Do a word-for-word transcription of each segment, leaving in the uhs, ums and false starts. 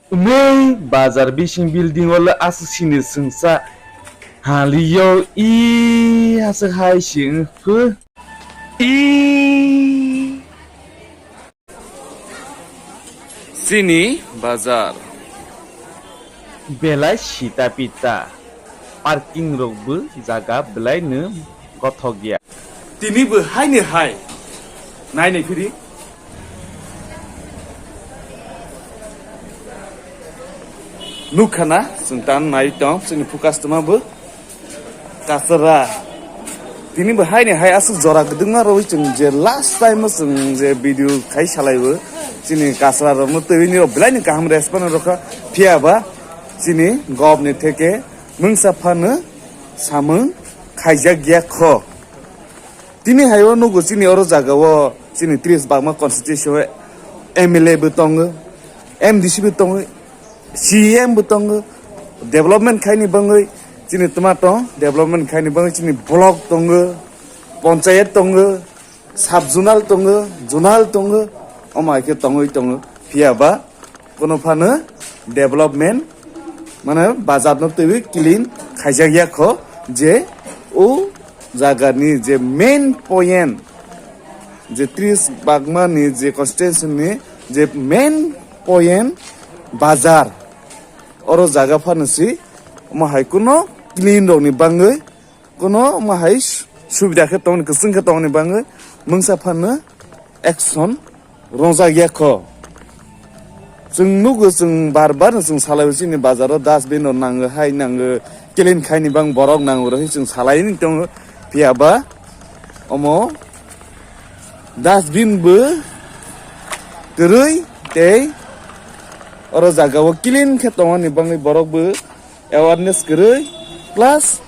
Umui bazar bising building o le aswk sini swngsa haliyo i aswk hai si wngkhu. I sini bazar belai sita pita, parking rokbo jaga belai no gothok ya. Tini bo hai ni hai nai nai phiri. Nukha na, chwng tan nai tong, chini focus tuma bo kasra. Tini bo hai ni hai aswk jora kwdwkma rwi chwng je last time o chwng je video khai salai bo. Chini kasra rok no twi ni rok belai ni kaham response rokha. Phiya ba chini gob ni theke mungsa phano samung khaijak ya kho. Tini hai o nugo chini oro jaga o chini tris bagma constituency o M L A bo tongo, M D C bo tongo, C E M bo tongo, development khaini bangwi chini tuma tong, development khaini bangwi chini block tongo, panchayat tongo, sub zonal tongo, zonal tongo, omo hai khe tongwi tongo. Phiya ba kono phano development, mane, bazar no twiwi clean khaijak ya kho, je o jaga ni je main point, je tris bagma ni je constituency ni je main point bazar, oro jaga phano si omo hai kuno clean rok ni bangwi kuno omo hai su-, subida khe tongni, kwchwng khe tongni bangwi mungsa phano action rwngjak ya kho. Chwng nugo, chwng bar bar no chwng salai o chini bazar o dustbin rok nango, hai nango, clean khaini bang borok nango rw hinwi chwng salai ni tongo. Phiya ba omo dustbin bo kwrwi tei oro jaga o clean khe tongmani bangwi borok bo awareness kwrwi, plus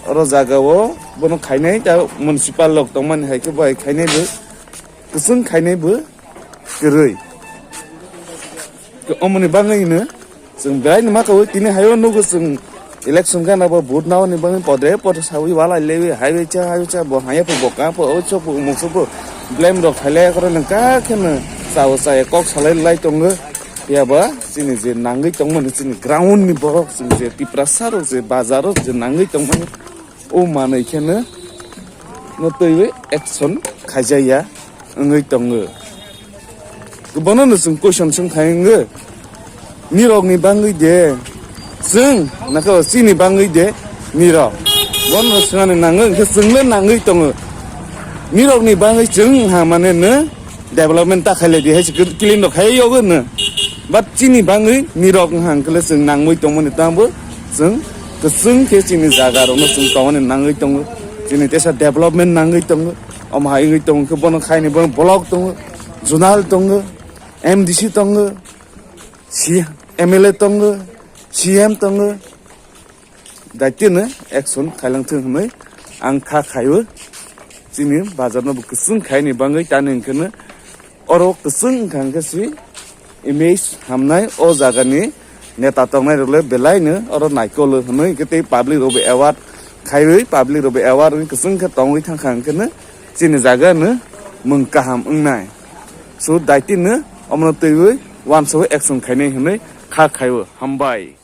oro jaga o bono khainai ta municipal rok tongmani hai khe bo hai khainai bo kwchwng khainai bo kwrwi. Omoni bangwi hino chwng belai no ma khaui tini hai o nugo chwng election gana bo vote naoni bangwi podre podre saui walai lewi highway cha highway cha bo haya pho bo ka pho o chok pho umuk chok pho blame rok khailai akhoro nang ka kheno chao chaya kok salai lai tongo. Phiya ba chini je nangwi tongmani chini ground ni borok chini je Tiprasa rok je bazar o je nangwi tongmani o manwi kheno no twiwi action khaijaya wngwi tongo. Bono no chwng question swng khai wngwi nirok ni bangwi de chwng naka chini bangwi de nirok bono no swngani nangwi hwnkhe chwng le nangwi tongo nirok ni bangwi chwng ha mane no development ta khaile di hai se clean rok khai yogo no. But chini bangwi nirok wngkha hwnkhe le chwng nangwi tongmani tamo chwng kwchwng khe chini jaga rokno chwng tongmani nangwi tongo. Chini tesa development nangwi tongo. Omo hai wngwi tongo khe bono khaini bono block tongo, zonal tongo, M D C tongo, C-, M L A tongo, C M tongo. Daitino action khailang thung hwnwi ang kha khaio. Chini bazarno bo kwchwng khaini bangwi tani hwnkhe no oro kwchwng wngkha hwnkhe si image hamnai o jagani neta tongnai rok le belai no oro naikolo hwnwi hwnkhe tei public rok bo aware khaiwi public rok bo aware wngwi kwchwng khe tongwi thangkha hwnkhe no chini jaga no mung kaham wngnai. So daitino omono twiwi uansukwi action khainai hwnwi kha khaio. Hambai.